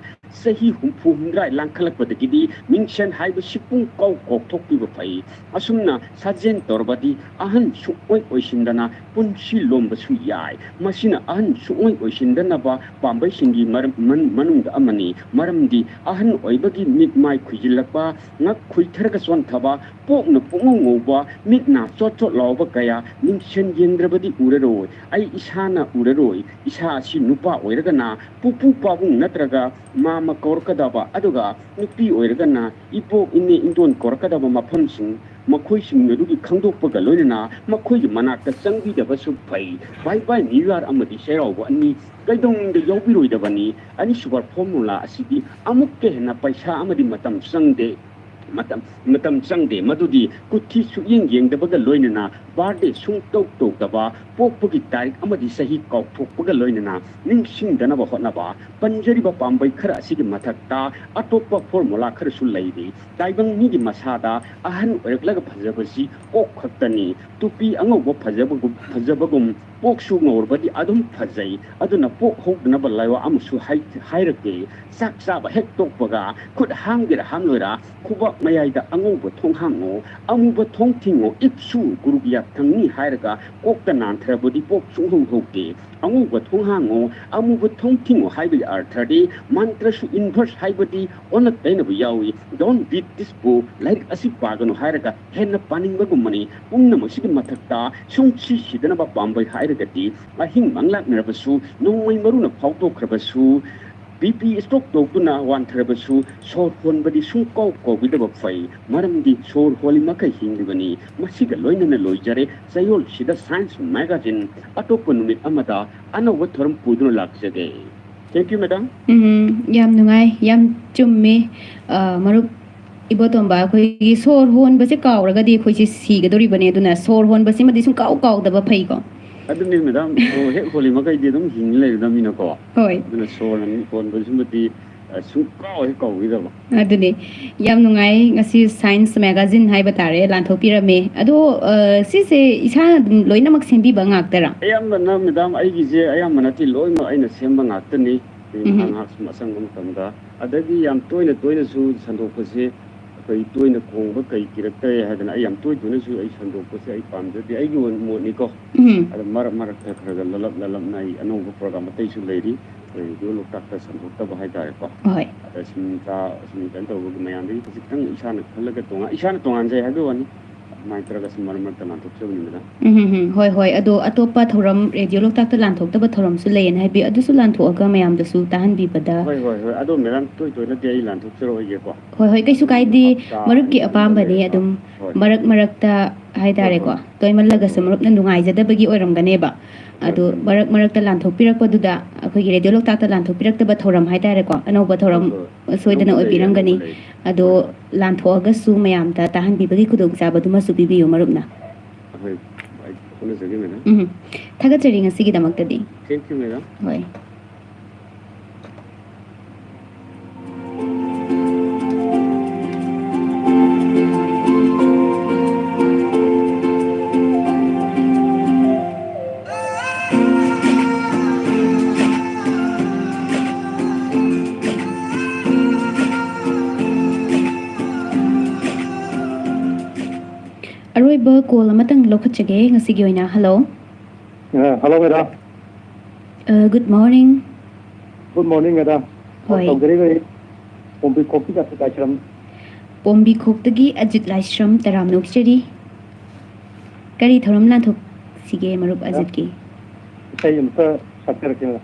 ꯆꯍꯤ ꯍꯨꯝꯐꯨ ꯍꯨꯝꯗ꯭ꯔꯥ ꯂꯥꯟꯈꯠꯂꯛꯄꯗꯒꯤꯗꯤ ꯃꯤꯡꯁꯦꯜ ꯍꯥꯏꯕꯁꯤ ꯄꯨꯡ ꯀꯥꯎ ꯀꯥꯎꯊꯣꯛꯄꯤꯕ ꯐꯩ꯫ ꯑꯁꯨꯝꯅ ꯁꯥꯖꯦꯜ ꯇꯧꯔꯕꯗꯤ ꯑꯍꯟ ꯁꯨꯡꯑꯣꯏ ꯑꯣꯏꯁꯤꯟꯗꯅ ꯄꯨꯟꯁꯤ ꯂꯣꯝꯕꯁꯨ ꯌꯥꯏ꯫ ꯃꯁꯤꯅ ꯑꯍꯟ ꯁꯨꯡꯑꯣꯏ ꯑꯣꯏꯁꯤꯟꯗꯅꯕ ꯄꯥꯝꯕꯩꯁꯤꯡꯒꯤ ꯃꯔꯝ-, ꯃꯅꯨꯡꯗ ꯑꯃꯅꯤ꯫ ꯃꯔꯝꯗꯤ ꯑꯍꯟ ꯑꯣꯏꯕꯒꯤ ꯃꯤꯠ ꯃꯥꯏ ꯈꯨꯏꯖꯤꯜꯂꯛꯄ, ꯉꯛ ꯈꯨꯏꯊꯔꯒ ꯆꯣꯟꯊꯕ, ꯄꯣꯛꯅ ꯄꯨꯡꯉꯧ ꯉꯧꯕ, ꯃꯤꯠ ꯅꯥ ꯆꯣꯠ ꯆꯣꯠ ꯂꯥꯎꯕ ꯀꯌꯥ ꯃꯤꯡꯁꯦꯜ ꯌꯦꯡꯗ꯭ꯔꯕꯗꯤ ꯎꯔꯔꯣꯏ꯫ ꯑꯩ ꯏꯁꯥꯅ ꯎꯔꯔꯣꯏ꯫ ꯏꯁꯥ ꯑꯁꯤ ꯅꯨꯄꯥ ꯑꯣꯏꯔꯒꯅ ꯄꯨꯄꯨ ꯄꯥꯕꯨꯡ ꯅꯠꯇ꯭ꯔꯒ ꯃꯥꯃ ꯀꯧꯔꯛꯀꯗꯕ, ꯑꯗꯨꯒ ꯅꯨꯄꯤ ꯑꯣꯏꯔꯒꯅ ꯏꯕꯣꯛ ꯏꯅꯦ ꯏꯟꯗꯣꯟ ꯀꯧꯔꯛꯀꯗꯕ ꯃꯐꯝꯁꯤꯡ, ꯃꯈꯣꯏꯁꯤꯡ ꯑꯗꯨꯒꯤ ꯈꯪꯗꯣꯛꯄꯒ ꯂꯣꯏꯅꯅ ꯃꯈꯣꯏꯒꯤ ꯃꯅꯥꯛꯇ ꯆꯪꯕꯤꯗꯕꯁꯨ ꯐꯩ꯫ Bye bye New Year ꯑꯃꯗꯤ ꯆꯩꯔꯥꯎꯕ ꯑꯅꯤ ꯀꯩꯗꯧꯅꯨꯡꯗ ꯌꯥꯎꯕꯤꯔꯣꯏꯗꯕꯅꯤ꯫ ꯑꯅꯤꯁꯨꯕ ꯐꯣꯔꯃꯨꯂꯥ ꯑꯁꯤꯗꯤ ꯑꯃꯨꯛꯀ ꯍꯦꯟꯅ ꯄꯩꯁꯥ ꯑꯃꯗꯤ ꯃꯇꯝ ꯆꯪꯗꯦ꯫ ꯃꯇꯝ, ꯃꯇꯝ ꯆꯪꯗꯦ꯫ ꯃꯗꯨꯗꯤ ꯀꯨꯊꯤ ꯁꯨꯛꯌꯦꯡ ꯌꯦꯡꯗꯕꯒ ꯂꯣꯏꯅꯅ ꯕꯥꯔꯗꯦ ꯁꯨꯡꯇꯧ ꯇꯧꯗꯕ, ꯄꯣꯛꯄꯒꯤ ꯇꯥꯔꯤꯛ ꯑꯃꯗꯤ ꯆꯍꯤ ꯀꯥꯎꯊꯣꯛꯄꯒ ꯂꯣꯏꯅꯅ ꯅꯤꯡꯁꯤꯡꯗꯅꯕ ꯍꯣꯠꯅꯕ꯫ ꯄꯟꯖꯔꯤꯕ ꯄꯥꯝꯕꯩ ꯈꯔ ꯑꯁꯤꯒꯤ ꯃꯊꯛꯇ ꯑꯇꯣꯞꯄ ꯐꯣꯔꯃꯨꯂꯥ ꯈꯔꯁꯨ ꯂꯩꯔꯤ꯫ ꯇꯥꯏꯕꯪ ꯃꯤꯒꯤ ꯃꯁꯥꯗ ꯑꯍꯟ ꯑꯣꯏꯔꯛꯂꯒ ꯐꯖꯕꯁꯤ ꯀꯣꯛ ꯈꯛꯇꯅꯤ꯫ ꯇꯨꯄꯤ ꯑꯉꯧꯕ ꯐꯖꯕꯒꯨꯝ, ꯐꯖꯕꯒꯨꯝ ꯄꯣꯛꯁꯨ ꯉꯧꯔꯕꯗꯤ ꯑꯗꯨꯝ ꯐꯖꯩ꯫ ꯑꯗꯨꯅ ꯄꯣꯛ ꯍꯧꯗꯅꯕ ꯂꯥꯏꯋꯥ ꯑꯃꯁꯨ ꯍꯥꯏ-, ꯍꯥꯏꯔꯛꯀꯦ꯫ ꯆꯥꯛ ꯆꯥꯕ ꯍꯦꯛ ꯇꯣꯛꯄꯒ ꯈꯨꯠ ꯍꯥꯝꯒꯦꯔꯥ ꯍꯥꯝꯂꯣꯏꯔꯥ ꯈꯨꯕꯥꯛ ꯃꯌꯥꯏꯗ ꯑꯉꯧꯕ ꯊꯣꯡ ꯍꯥꯡꯉꯣ, ꯑꯃꯨꯕ ꯊꯣꯡ ꯊꯤꯡꯉꯣ, ꯏꯛꯁꯨ ꯒꯨꯔꯨꯒꯤ ꯌꯥꯊꯪꯅꯤ ꯍꯥꯏꯔꯒ ꯀꯣꯛꯇ ꯅꯥꯟꯊꯔꯕꯗꯤ ꯄꯣꯛ ꯁꯨꯡꯍꯧ ꯍꯧꯗꯦ꯫ ꯑꯉꯧꯕ ꯊꯣꯡ ꯍꯥꯡꯉꯣ, ꯑꯃꯨꯕ ꯊꯣꯡ ꯊꯤꯡꯉꯣ ꯍꯥꯏꯕꯒꯤ ꯑꯔꯊꯗꯤ ꯃꯟꯇ꯭ꯔꯁꯨ ꯏꯟꯚꯔꯁ ꯍꯥꯏꯕꯗꯤ ꯑꯣꯟꯅ ꯇꯩꯅꯕ ꯌꯥꯎꯏ꯫ Don't read this book, ꯂꯥꯏꯔꯤꯛ ꯑꯁꯤ ꯄꯥꯒꯅꯨ ꯍꯥꯏꯔꯒ ꯍꯦꯟꯅ ꯄꯥꯅꯤꯡꯕꯒꯨꯝꯕꯅꯤ꯫ ꯄꯨꯝꯅꯃꯛꯁꯤꯒꯤ ꯃꯊꯛꯇ ꯁꯨꯡꯁꯤ ꯁꯤꯗꯅꯕ ꯄꯥꯝꯕꯩ ꯍꯥꯏꯔꯒꯗꯤ ꯑꯍꯤꯡ ꯃꯪꯂꯥꯛꯅꯔꯕꯁꯨ, ꯅꯣꯡꯃꯩ ꯃꯔꯨꯅ ꯐꯥꯎꯗꯣꯛꯈ꯭ꯔꯕꯁꯨ, ꯕꯤ ꯄꯤ ꯁ꯭ꯇ꯭ꯔꯣꯛ ꯇꯧꯗꯨꯅ ꯋꯥꯟꯊꯔꯕꯁꯨ ꯁꯣꯔ ꯍꯣꯟꯕꯗꯤ ꯁꯨꯡꯀꯥꯎ ꯀꯥꯎꯕꯤꯗꯕ ꯐꯩ꯫ ꯃꯔꯝꯗꯤ ꯁꯣꯔ ꯍꯣꯜꯂꯤ ꯃꯈꯩ ꯍꯤꯡꯂꯤꯕꯅꯤ꯫ ꯃꯁꯤꯒ ꯂꯣꯏꯅꯅ ꯂꯣꯏꯖꯔꯦ ꯆꯌꯣꯜꯁꯤꯗ ꯁꯥꯏꯟꯁ ꯃꯦꯒꯥꯖꯤꯟ꯫ ꯑꯇꯣꯞꯄ ꯅꯨꯃꯤꯠ ꯑꯃꯗ ꯑꯅꯧꯕ ꯊꯧꯔꯝ ꯄꯨꯗꯨꯅ ꯂꯥꯛꯆꯒꯦ꯫ Thank you, madam. ꯎꯝ, ꯌꯥꯝ ꯅꯨꯡꯉꯥꯏ, ꯌꯥꯝ ꯆꯨꯝꯃꯦ꯫ ꯑ, ꯃꯔꯨꯞ ꯏꯕꯣꯇꯣꯝꯕ, ꯑꯩꯈꯣꯏꯒꯤ ꯁꯣꯔ ꯍꯣꯟꯕꯁꯦ ꯀꯥꯎꯔꯒꯗꯤ ꯑꯩꯈꯣꯏꯁꯦ ꯁꯤꯒꯗꯧꯔꯤꯕꯅꯦ, ꯑꯗꯨꯅ ꯁꯣꯔ ꯍꯣꯟꯕꯁꯤꯃꯗꯤ ꯁꯨꯡꯀꯥꯎ ꯀꯥꯎꯗꯕ ꯐꯩꯀꯣ꯫ ꯑꯗꯨꯅꯤ, madam, ꯁꯣꯔ ꯍꯦꯛ ꯍꯣꯜꯂꯤ ꯃꯈꯩꯗꯤ ꯑꯗꯨꯝ ꯍꯤꯡ ꯂꯩꯔꯗꯕꯅꯤꯅꯀꯣ꯫ ꯍꯣꯏ꯫ ꯑꯗꯨꯅ ꯁꯣꯔ ꯍꯣꯟꯕꯁꯤꯃꯗꯤ, ꯑ, ꯁꯨꯡꯀꯥꯎ ꯍꯦꯛ ꯀꯥꯎꯕꯤꯗꯕ꯫ ꯑꯗꯨꯅꯤ꯫ ꯌꯥꯝ ꯅꯨꯡꯉꯥꯏ, ꯉꯁꯤ ꯁꯥꯏꯟꯁ ꯃꯦꯒꯥꯖꯤꯟ ꯍꯥꯏꯕ ꯇꯥꯔꯦ, ꯂꯥꯟꯊꯣꯛꯄꯤꯔꯝꯃꯦ꯫ ꯑꯗꯣ, ꯑ, ꯁꯤꯁꯦ ꯏꯁꯥꯅ ꯑꯗꯨꯝ ꯂꯣꯏꯅꯃꯛ ꯁꯦꯝꯕꯤꯕ ꯉꯥꯛꯇꯔꯥ? ꯑꯌꯥꯝꯕꯅ, madam, ꯑꯩꯒꯤꯁꯦ ꯑꯌꯥꯝꯕ ꯅꯠꯇꯦ, ꯂꯣꯏꯅꯃꯛ ꯑꯩꯅ ꯁꯦꯝꯕ ꯉꯥꯛꯇꯅꯤ꯫ ꯑꯩ ꯎꯝ꯫ ꯉꯥꯏꯍꯥꯛ ꯉꯥꯏꯍꯥꯛ ꯁꯨꯝ ꯑꯁꯪꯕ ꯃꯇꯝꯗ꯫ ꯑꯗꯒꯤ ꯌꯥꯝ ꯇꯣꯏꯅ ꯇꯣꯏꯅꯁꯨ ꯁꯟꯗꯣꯛꯄꯁꯦ, ꯑꯩꯈꯣꯏ ꯇꯣꯏꯅ ꯈꯣꯡꯕ ꯀꯩ ꯀꯤꯔꯛꯇ꯭ꯔꯦ ꯍꯥꯏꯗꯅ ꯑꯩ ꯌꯥꯝ ꯇꯣꯏ ꯇꯣꯏꯅꯁꯨ ꯑꯩ ꯁꯟꯗꯣꯛꯄꯁꯦ ꯑꯩ ꯄꯥꯝꯖꯗꯦ, ꯑꯩꯒꯤ ꯑꯣꯏ-, ꯃꯣꯠꯅꯤꯀꯣ꯫ ꯎꯝ꯫ ꯑꯗꯣ ꯃꯔꯛ ꯃꯔꯛꯇ ꯈꯔ ꯈꯔ ꯂꯜꯂꯞ ꯂꯜꯂꯞꯅ ꯑꯩ ꯑꯅꯧꯕ ꯄ꯭ꯔꯣꯒ꯭ꯔꯥꯝ ꯑꯇꯩꯁꯨ ꯂꯩꯔꯤ, ꯑꯩꯈꯣꯏ ꯔꯦꯗꯤꯑꯣ ꯂꯣꯛꯇꯥꯛꯇ ꯁꯟꯗꯣꯛꯇꯕ ꯍꯥꯏꯇꯥꯔꯦꯀꯣ꯫ ꯍꯣꯏ꯫ ꯑꯗ ꯁꯨꯝ ꯇꯥ-, ꯁꯨꯝ ꯀꯩꯅꯣ ꯇꯧꯕꯒꯤ ꯃꯌꯥꯝꯗꯒꯤ ꯈꯖꯤꯛꯇꯪ ꯏꯁꯥꯅ ꯈꯜꯂꯒ ꯇꯣꯉꯥꯟ-, ꯏꯁꯥꯅ ꯇꯣꯉꯥꯟꯖꯩ ꯍꯥꯏꯕꯒꯤ ꯋꯥꯅꯤ꯫ ꯑꯗꯨꯃꯥꯏꯅ ꯇꯧꯔꯒ ꯁꯨꯝ ꯃꯔꯛ ꯃꯔꯛꯇ ꯂꯥꯟꯊꯣꯛꯆꯕꯅꯤ, madam꯫ ꯎꯝ, ꯎꯝ, ꯎꯝ꯫ ꯍꯣꯏ, ꯍꯣꯏ꯫ ꯑꯗꯣ ꯑꯇꯣꯞꯄ ꯊꯧꯔꯝ, ꯔꯦꯗꯤꯑꯣ ꯂꯣꯛꯇꯥꯛꯇ ꯂꯥꯟꯊꯣꯛꯇꯕ ꯊꯧꯔꯝꯁꯨ ꯂꯩꯌꯦꯅ ꯍꯥꯏꯕꯤ, ꯑꯗꯨꯁꯨ ꯂꯥꯟꯊꯣꯛꯑꯒ ꯃꯌꯥꯝꯗꯁꯨ ꯇꯥꯍꯟꯕꯤꯕꯗ꯫ ꯍꯣꯏ, ꯍꯣꯏ, ꯍꯣꯏ꯫ ꯑꯗꯣ madam, ꯇꯣꯏ ꯇꯣꯏꯅꯗꯤ ꯑꯩ ꯂꯥꯟꯊꯣꯛꯆꯔꯛꯑꯣꯏꯒꯦꯀꯣ꯫ ꯍꯣꯏ, ꯍꯣꯏ, ꯀꯩꯁꯨ ꯀꯥꯏꯗꯦ꯫ ꯍꯞꯇꯥ ꯃꯔꯨꯞꯀꯤ ꯑꯅꯤ ꯑꯍꯨꯝ ꯑꯄꯥꯝꯕꯅꯤ ꯂꯩꯔꯒ꯫ ꯑꯗꯨꯝ꯫ ꯍꯣꯏ꯫ ꯃꯔꯛ ꯃꯔꯛꯇ ꯍꯥꯏꯇꯥꯔꯦꯀꯣ꯫ ꯍꯣꯏ, ꯍꯣꯏ꯫ ꯇꯣꯏꯃꯜꯂꯒꯁꯨ ꯃꯔꯨꯞꯅ ꯅꯨꯡꯉꯥꯏꯖꯗꯕꯒꯤ ꯑꯣꯏꯔꯝꯒꯅꯦꯕ꯫ ꯍꯣꯏ, ꯑꯗꯣ ꯍꯣꯏ꯫ ꯃꯔꯛ ꯃꯔꯛꯇ ꯂꯥꯟꯊꯣꯛꯄꯤꯔꯛꯄꯗꯨꯗ ꯑꯩꯈꯣꯏꯒꯤ ꯔꯦꯗꯤꯑꯣ ꯂꯣꯛꯇꯥꯛꯇ ꯂꯥꯟꯊꯣꯛꯄꯤꯔꯛꯇꯕ ꯊꯧꯔꯝ ꯍꯥꯏꯇꯥꯔꯦꯀꯣ꯫ ꯑꯅꯧꯕ ꯊꯧꯔꯝ ꯍꯣꯏ, ꯍꯣꯏ꯫ ꯁꯣꯏꯗꯅ ꯑꯅꯧꯕ ꯂꯩꯔꯦ, ꯑꯣꯏꯕꯤꯔꯝꯒꯅꯤ꯫ ꯑꯅꯧꯕ ꯂꯩꯔꯦ꯫ ꯑꯗꯣ ꯍꯣꯏ, ꯍꯣꯏ꯫ ꯂꯥꯟꯊꯣꯛꯑꯒꯁꯨ ꯃꯌꯥꯝꯗ ꯇꯥꯍꯟꯕꯤꯕꯒꯤ ꯈꯨꯗꯣꯡꯆꯥꯕꯗꯨꯃꯁꯨ ꯄꯤꯕꯤꯌꯨ ꯃꯔꯨꯞꯅ꯫ ꯍꯣꯏ, ꯑꯩ ꯍꯣꯠꯅꯖꯒꯦ, ꯃꯦꯗꯥꯝ꯫ ꯎꯝ꯫ ꯊꯥꯒꯠꯆꯔꯤ ꯉꯁꯤꯒꯤꯗꯃꯛꯇꯗꯤ꯫ Thank you, madam. ꯍꯣꯏ꯫ ꯑꯔꯣꯏꯕ call ꯑꯃꯇꯪ ꯂꯧꯈꯠꯆꯒꯦ ꯉꯁꯤꯒꯤ ꯑꯣꯏꯅ꯫ Hello꯫ ꯑ, hello, ꯃꯦꯗꯥꯝ꯫ ꯑ, good morning꯫ Good morning, madam. ꯍꯣꯏ꯫ ꯇꯧꯖꯔꯤꯕ ꯑꯩ ꯄꯣꯝꯕꯤꯈꯣꯛꯀꯤ ꯑꯖꯤꯠ ꯂꯥꯏꯁ꯭ꯔꯝ꯫ ꯄꯣꯝꯕꯤꯈꯣꯛꯇꯒꯤ ꯑꯖꯤꯠ ꯂꯥꯏꯁ꯭ꯔꯝ, ꯇꯔꯥꯝꯅ ꯑꯣꯛꯆꯔꯤ꯫ ꯀꯔꯤ ꯊꯧꯔꯝ ꯂꯥꯟꯊꯣꯛꯁꯤꯒꯦ, ꯃꯔꯨꯞ ꯃꯦꯗꯥꯝ, ꯑꯖꯤꯠꯀꯤ? ꯏꯁꯩ ꯑꯃꯇ ꯁꯛꯆꯔꯛꯀꯦ, ꯃꯦꯗꯥꯝ꯫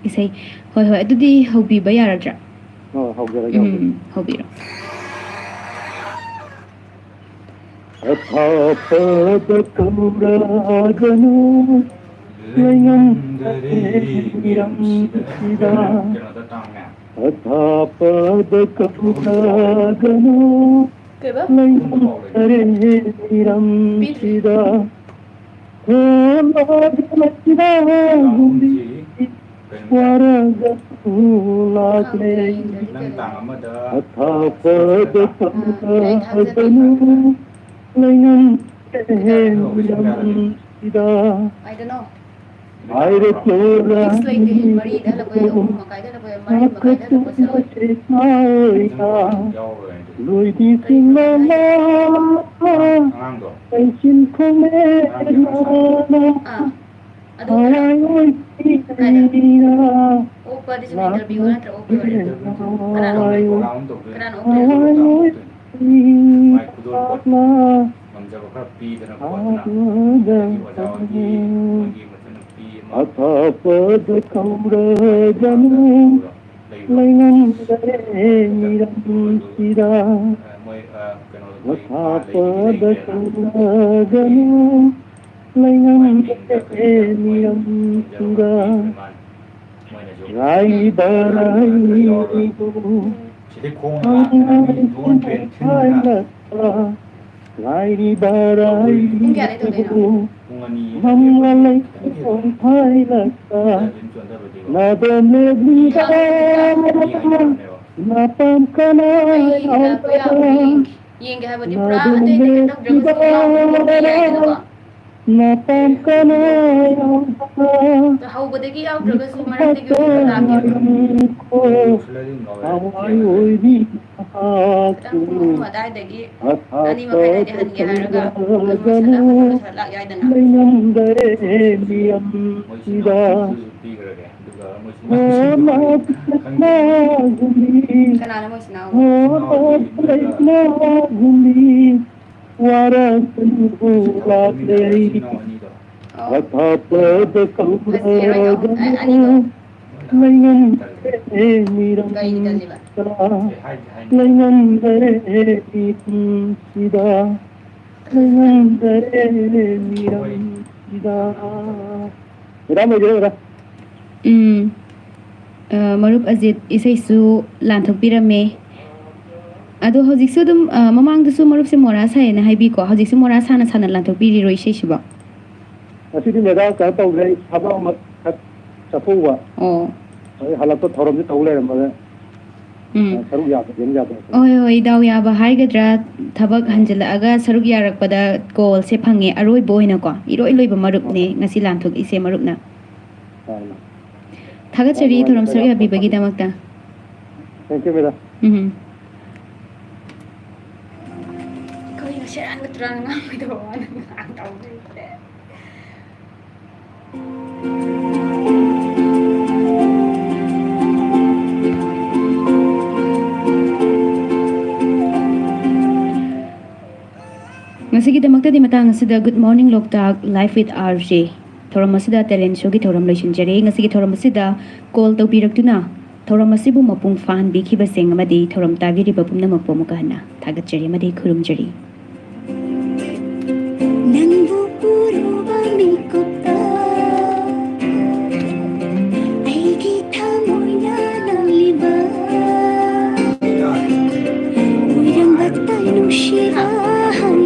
ꯏꯁꯩ? ꯍꯣꯏ, ꯍꯣꯏ, ꯑꯗꯨꯗꯤ ꯍꯧꯕꯤꯕ ꯌꯥꯔꯗ꯭ꯔꯥ? ꯑ, ꯍꯧꯖꯔꯒꯦ, ꯎꯝ, ꯍꯧꯖꯔꯒꯦ꯫ ꯍꯧꯕꯤꯔꯣ꯫ ꯑꯊꯥꯞꯄꯗ ꯀꯧꯔꯛꯑꯒꯅꯨ, ꯂꯩꯉꯝꯗꯔꯦ ꯃꯤꯔꯝꯁꯤꯗ꯫ ꯑꯊꯥꯞꯄꯗ ꯀꯧꯔꯛꯑꯒꯅꯨ, ꯀꯩꯕ? ꯂꯩꯉꯝꯗꯔꯦ ꯃꯤꯔꯝꯁꯤꯗ꯫ ꯍꯣꯜꯂꯒ ꯂꯩꯔꯥꯡꯒꯨꯝꯕꯤ ꯋꯥꯔꯒꯁꯨ ꯂꯥꯛꯂꯦ꯫ ꯈꯪꯗꯦ, ꯌꯦꯡꯗ꯭ꯔꯗꯤ ꯀꯩꯅꯣ꯫ ꯑꯊꯥꯞꯄꯗ ꯑꯥ, ꯂꯥꯏꯔꯤꯛ ꯊꯥꯡꯖꯜꯂꯤ꯫ ꯀꯧꯔꯛꯑꯒꯅꯨ, ꯂꯩꯉꯝꯗꯔꯦ ꯃꯤꯔꯝꯁꯤꯗ꯫ I don't know꯫ ꯍꯥꯏꯔꯛꯂꯣꯔꯥ ꯐꯤꯛꯁ ꯂꯩꯇꯦ꯫ ꯃꯔꯤꯗ ꯍꯜꯂꯛꯄ ꯌꯥꯏ, ꯑꯍꯨꯝ ꯃꯈꯥꯏꯗ ꯍꯜꯂꯛꯄ ꯌꯥꯏ, ꯃꯔꯤ ꯃꯈꯥꯏꯗ ꯍꯜꯂꯛꯄꯁꯨ ꯌꯥꯎꯋꯦ꯫ ꯁꯦꯁꯥ ꯑꯣꯏꯅ ꯂꯣꯏꯕꯤ ꯀꯩꯅꯣ ꯁꯤꯡꯅ ꯍꯥꯏꯁꯦ? ꯑꯉꯥꯡꯗꯣ꯫ ꯂꯩꯆꯤꯟ ꯈꯣꯡꯅꯦꯅ ꯑꯥ, ꯑꯗꯨ ꯊꯋꯥꯏ ꯀꯥꯏꯗ? ꯑꯣꯛꯄꯗꯤ ꯁꯨꯝ ꯏꯟꯇꯔꯚꯤꯌꯨ ꯅꯠꯇ꯭ꯔꯣ? ꯑꯣꯛꯄ ꯑꯣꯏꯔꯦ꯫ ꯀꯅꯥꯅꯣ? ꯀꯅꯥꯅꯣ ꯑꯣꯛꯇꯣꯏꯅꯣ? ꯃꯥꯏ ꯈꯨꯗꯣꯜ ꯄꯣꯠ ꯉꯝꯖꯕ ꯈꯔ ꯄꯤꯗꯅ ꯈꯣꯠꯇꯅ, ꯑꯗꯒꯤ ꯑꯣꯖꯥ ꯍꯣꯏꯒꯤ, ꯃꯣꯏꯒꯤ ꯃꯆꯟꯅꯨꯄꯤ ꯑꯃ ꯑꯊꯥꯞꯄꯗ ꯀꯧꯔꯒꯅꯨ, ꯂꯩꯉꯝꯗꯔꯦ ꯃꯤꯔꯝꯁꯤꯗ꯫ ꯃꯣꯏ, ꯑ, ꯀꯩꯅꯣꯗꯣ, ꯃꯣꯏ ꯃꯥ ꯂꯩꯕꯒꯤ ꯑꯊꯥꯞꯄꯗ ꯂꯩꯔꯦꯅ꯫ ꯀꯧꯔꯒꯅꯨ, ꯂꯩꯉꯝꯗꯔꯦ ꯃꯤꯔꯝꯁꯤꯗ꯫ ꯃꯣꯏꯅꯁꯨ ꯉꯥꯏꯔꯤꯕ ꯔꯥꯅꯤꯕꯨ ꯁꯤꯗꯩ ꯈꯣꯡꯅ ꯂꯥꯛꯇꯅ ꯃꯤ ꯂꯣꯟ ꯄꯦꯟ ꯊꯤꯟꯗꯅ꯫ ꯉꯥꯏꯔꯤꯕ ꯄꯨꯡ ꯀꯌꯥꯗꯩ ꯇꯧꯗꯣꯏꯅꯣ? ꯔꯥꯏꯕꯨ ꯄꯨꯡ ꯑꯅꯤ ꯃꯝꯂ ꯂꯩ ꯈꯤꯇꯪ ꯍꯦꯜꯂꯦ꯫ ꯄꯣꯡꯐꯥꯏꯂꯛꯇ ꯑꯗꯨꯝ ꯆꯣꯟꯊꯕꯗꯤ ꯅꯥꯗꯣꯝ ꯂꯦꯞꯂꯤꯕ ꯅꯥꯄꯥꯝ ꯀꯅꯥ ꯌꯥꯎꯕ? ꯌꯦꯡꯒꯦ ꯍꯥꯏꯕꯗꯤ ꯄꯨꯔꯥ ꯅꯥꯗꯣꯝ ꯑꯇꯩ ꯑꯇꯩ ꯀꯩꯝ ꯂꯦꯞꯂꯤꯕ ꯇꯧꯗ꯭ꯔꯒꯁꯨ ꯌꯥꯎꯕ ꯌꯥꯏꯗꯅꯀꯣ꯫ ꯅꯥꯄꯥꯝ ꯀꯅꯥ ꯌꯥꯎꯕ? ꯑꯗꯣ ꯍꯧꯕꯗꯒꯤ ꯌꯥꯎꯗ꯭ꯔꯒꯁꯨ ꯃꯔꯛꯇꯒꯤ ꯑꯣꯏꯔꯁꯨ ꯂꯥꯛꯀꯦꯕ꯫ ꯃꯤꯠꯇ ꯊꯋꯥꯏ ꯑꯣꯏꯕꯤ ꯈꯤꯇꯪ ꯄꯨꯡ ꯑꯍꯨꯝ ꯑꯗꯥꯏꯗꯒꯤ ꯑꯅꯤ ꯃꯈꯥꯏ ꯑꯗꯥꯏꯗ ꯍꯟꯒꯦ ꯍꯥꯏꯔꯒ ꯑꯗꯨꯝ ꯂꯣꯏꯁꯤꯜꯂꯒ ꯐꯠ ꯐꯠ ꯍꯜꯂꯛ ꯌꯥꯏꯗꯅ꯫ ꯂꯩꯉꯝꯗꯔꯦ ꯃꯤꯌꯝꯁꯤꯗ꯫ ꯀꯅꯥꯅꯣ ꯃꯣꯏ ꯏꯆꯤꯟ ꯏꯅꯥꯎ? ꯋꯥꯔꯁꯨ ꯂꯥꯛꯂꯦ꯫ ꯑꯣ꯫ ꯑꯊꯥꯞꯄꯗ ꯐꯖꯩꯌꯦ ꯀꯧꯔꯒ ꯑꯅꯤꯗꯣ꯫ ꯂꯩꯉꯝꯗꯔꯦ ꯀꯩ ꯇꯜꯂꯤꯕ? ꯃꯤꯔꯝꯗ, ꯂꯩꯉꯝꯗꯔꯦ ꯃꯤꯄꯨꯝꯁꯤꯗ, ꯂꯩꯉꯝꯗꯔꯦ ꯃꯤꯔꯝꯗ꯫ Madam ꯑꯣꯏꯖꯔꯦ, madam. ꯎꯝ꯫ ꯑ, ꯃꯔꯨꯞ ꯑꯖꯤꯠ ꯏꯁꯩꯁꯨ ꯂꯥꯟꯊꯣꯛꯄꯤꯔꯝꯃꯦ꯫ ꯑꯗꯣ ꯍꯧꯖꯤꯛꯁꯨ ꯑꯗꯨꯝ, ꯑ, ꯃꯃꯥꯡꯗꯁꯨ ꯃꯔꯨꯞꯁꯦ ꯃꯣꯔꯥ ꯁꯥꯏꯌꯦꯅ ꯍꯥꯏꯕꯤꯀꯣ, ꯍꯧꯖꯤꯛꯁꯨ ꯃꯣꯔꯥ ꯁꯥꯅ ꯁꯥꯅ ꯂꯥꯟꯊꯣꯛꯄꯤꯔꯤꯔꯣ ꯏꯁꯩꯁꯤꯕꯣ? ꯉꯁꯤꯗꯤ ꯃꯦꯗꯥꯝ ꯀꯩꯅꯣ ꯇꯧꯗ꯭ꯔꯦ, ꯑꯩ ꯊꯕꯛ ꯑꯃ ꯈꯛ ꯆꯠꯊꯣꯛꯎꯕ꯫ ꯑꯣ꯫ ꯑꯗꯩ ꯍꯜꯂꯛꯄ ꯊꯧꯔꯝꯁꯨ ꯇꯧ ꯂꯩꯔꯝꯃꯒ, ꯎꯝ꯫ ꯁꯔꯨꯛ ꯌꯥꯕ, ꯌꯦꯡ ꯌꯥꯕ꯫ ꯍꯣꯏ, ꯍꯣꯏ, ꯗꯥꯎ ꯌꯥꯕ ꯍꯥꯏꯒꯗ꯭ꯔꯥ, ꯊꯕꯛ ꯑꯥ꯫ ꯍꯟꯖꯤꯜꯂꯛꯑꯒ ꯁꯔꯨꯛ ꯌꯥꯔꯛꯄꯗ ꯀꯣꯜꯁꯦ ꯐꯪꯉꯦ, ꯑꯔꯣꯏꯕ ꯑꯣꯏꯅꯀꯣ, ꯏꯔꯣꯏ ꯂꯣꯏꯕ ꯃꯔꯨꯞꯅꯦ ꯑꯥ꯫ ꯉꯁꯤ ꯂꯥꯟꯊꯣꯛꯏꯁꯦ ꯃꯔꯨꯞꯅ꯫ ꯑꯥ꯫ ꯊꯥꯒꯠꯆꯔꯤ ꯌꯥꯝ ꯊꯧꯔꯝ ꯅꯨꯡꯉꯥꯏꯖꯔꯦ, ꯁꯔꯨꯛ ꯌꯥꯝ ꯌꯥꯕꯤꯕꯒꯤꯗꯃꯛꯇ꯫ Thank you, madam꯫ ꯎꯝ꯫ ꯀꯩꯅꯣ ꯁꯦꯔꯥꯟꯒ ꯇꯨꯔꯥꯟꯒ ꯉꯥꯡꯉꯣꯏꯗꯕ ꯋꯥ ꯉꯥꯡ ꯇꯧ ꯂꯩꯔꯦ꯫ ꯉꯁꯤꯒꯤꯗꯃꯛꯇꯗꯤ ꯃꯇꯥꯡ ꯑꯁꯤꯗ Good Morning Loktak Live with R J ꯊꯧꯔꯝ ꯑꯁꯤꯗ talent showꯒꯤ ꯊꯧꯔꯝ ꯂꯣꯏꯁꯤꯟꯖꯔꯦ꯫ ꯉꯁꯤꯒꯤ ꯊꯧꯔꯝ ꯑꯁꯤꯗ call ꯇꯧꯕꯤꯔꯛꯇꯨꯅ ꯊꯧꯔꯝ ꯑꯁꯤꯕꯨ ꯃꯄꯨꯡ ꯐꯥꯍꯟꯕꯤꯈꯤꯕꯁꯤꯡ ꯑꯃꯗꯤ ꯊꯧꯔꯝ ꯇꯥꯕꯤꯔꯤꯕ ꯄꯨꯝꯅꯃꯛꯄꯨ ꯑꯃꯨꯛꯀ ꯍꯟꯅ ꯊꯥꯒꯠꯆꯔꯤ ꯑꯃꯗꯤ ꯈꯨꯔꯨꯝꯖꯔꯤ꯫ ꯅꯪꯕꯨ ꯎꯔꯨꯕ ꯃꯤꯀꯨꯞꯇ ꯑꯩꯒꯤ ꯊꯃꯣꯏꯅ ꯅꯪꯂꯤꯕ ꯎꯔꯝꯕꯇ ꯅꯨꯡꯁꯤꯕ ꯍꯪ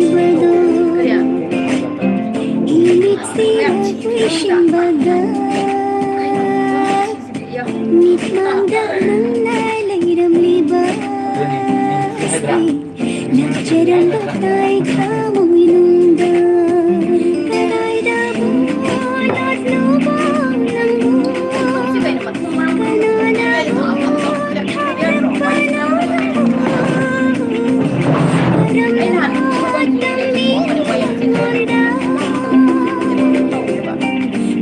ꯂꯥꯛꯆꯔꯝꯕ ꯇꯥꯏ ꯊꯃꯣꯏꯅꯨꯡꯗ꯫ ꯀꯗꯥꯏꯗꯕꯨ ꯂꯣꯠꯂꯨꯕ ꯅꯪꯕꯨ? ꯀꯅꯥꯅꯕꯨ ꯊꯥꯗꯣꯛꯄꯅꯣ? ꯀꯔꯝꯅ ꯇꯝꯕꯤ ꯑꯩꯉꯣꯟꯗ?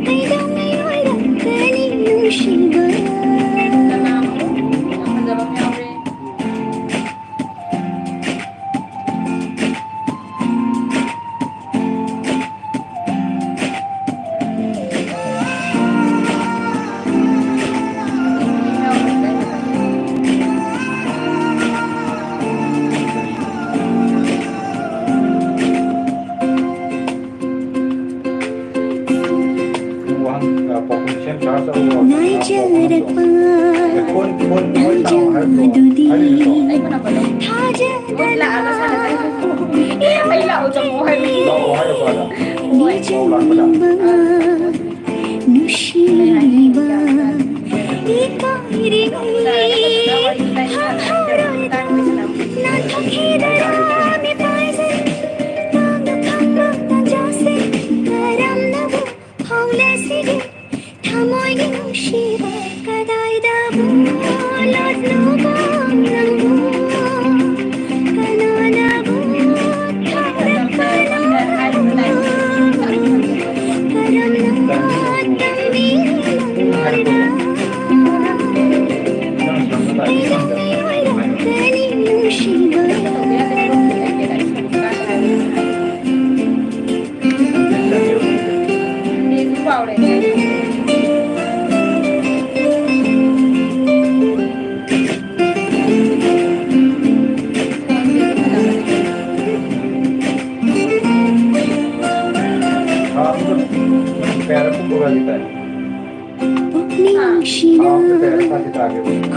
ꯀꯩꯗꯧꯉꯩ ꯑꯣꯏꯔꯛꯀꯅꯤ ꯅꯨꯡꯁꯤꯕ? ꯉꯥꯏꯖꯔꯛꯄ ꯅꯪꯒꯤ ꯃꯗꯨꯗꯤ ꯊꯥꯖꯗꯅ ꯏꯃꯥꯟ ꯅꯤꯡꯁꯤꯡꯕ ꯅꯨꯡꯁꯤꯕ ꯏꯀꯥꯏꯔꯤꯉꯩ ꯍꯪꯍꯧꯔꯣꯏꯗ ꯅꯥꯟꯊꯣꯛꯈꯤꯗꯔꯥ ꯃꯤꯄꯥꯏꯖꯦ ꯇꯥꯡꯅ ꯐꯪꯕ ꯇꯥꯟꯖꯥꯁꯦ ꯀꯔꯝꯅꯕꯨ ꯍꯧꯅꯁꯤꯒꯦ ꯊꯃꯣꯏꯒꯤ ꯅꯨꯡꯁꯤꯕ ꯀꯗꯥꯏꯗꯕꯨ ꯂꯣꯠꯂꯨꯕ ꯅꯪꯕꯨ ꯀꯅꯥꯅꯕꯨ ꯊꯥꯔꯛꯄꯅꯣ ꯀꯔꯝꯅ ꯇꯝꯕꯤ ꯅꯪꯉꯣꯟꯗ ꯀꯩꯗꯧꯉꯩ ꯑꯣꯏꯔꯛꯀꯅꯤ ꯅꯨꯡꯁꯤꯕ ꯄꯨꯛꯅꯤꯡ ꯅꯨꯡꯁꯤꯅ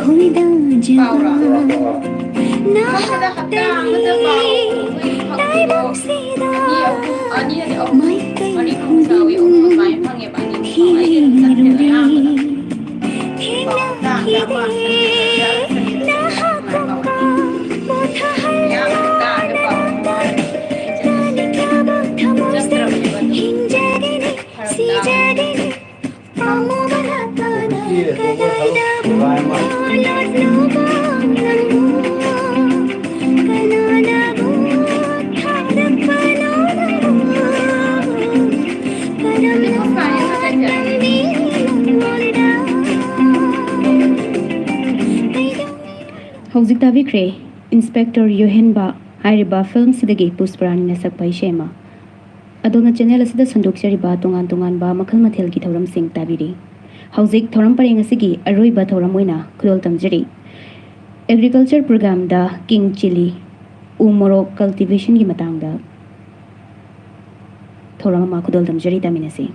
ꯈꯣꯏꯗꯥꯖꯕ ꯅꯍꯥꯛꯇꯒꯤ ꯇꯥꯏꯕꯪꯁꯤꯗ ꯃꯥꯏꯀꯩ ꯍꯨꯝꯕꯤꯃꯨꯛ ꯊꯤꯔꯨꯔꯦ꯫ ꯊꯦꯡꯅꯈꯤꯗꯦ ꯅꯍꯥꯛꯀꯨꯝꯕ ꯄꯣꯊꯥ ꯍꯧꯖꯤꯛ ꯇꯥꯕꯤꯈ꯭ꯔꯦ ꯏꯟꯁꯄꯦꯛꯇꯔ ꯌꯣꯍꯦꯟꯕꯥ ꯍꯥꯏꯔꯤꯕ ꯐꯤꯂꯝꯁꯤꯗꯒꯤ ꯄꯨꯁꯄꯔꯥꯅꯤꯅ ꯁꯛꯄ ꯏꯁꯩ ꯑꯃ꯫ ꯑꯗꯣꯝꯅ ꯆꯦꯅꯦꯜ ꯑꯁꯤꯗ ꯁꯟꯗꯣꯛꯆꯔꯤꯕ ꯇꯣꯉꯥꯟ ꯇꯣꯉꯥꯟꯕ ꯃꯈꯜ ꯃꯊꯦꯜꯒꯤ ꯊꯧꯔꯝꯁꯤꯡ ꯇꯥꯕꯤꯔꯤ꯫ ꯍꯧꯖꯤꯛ ꯊꯧꯔꯝ ꯄꯔꯦꯡ ꯑꯁꯤꯒꯤ ꯑꯔꯣꯏꯕ ꯊꯧꯔꯝ ꯑꯣꯏꯅ ꯈꯨꯗꯣꯜ ꯇꯝꯖꯔꯤ꯫ ꯑꯦꯒ꯭ꯔꯤꯀꯜꯆꯔ ꯄ꯭ꯔꯣꯒ꯭ꯔꯥꯝꯗ ꯀꯤꯡ ꯆꯤꯂꯤ, ꯎ ꯃꯣꯔꯣꯛ ꯀꯜꯇꯤꯚꯦꯁꯟꯒꯤ ꯃꯇꯥꯡꯗ ꯊꯧꯔꯝ ꯑꯃ ꯈꯨꯗꯣꯜ ꯇꯝꯖꯔꯤ, ꯇꯥꯃꯤꯟꯅꯁꯤ꯫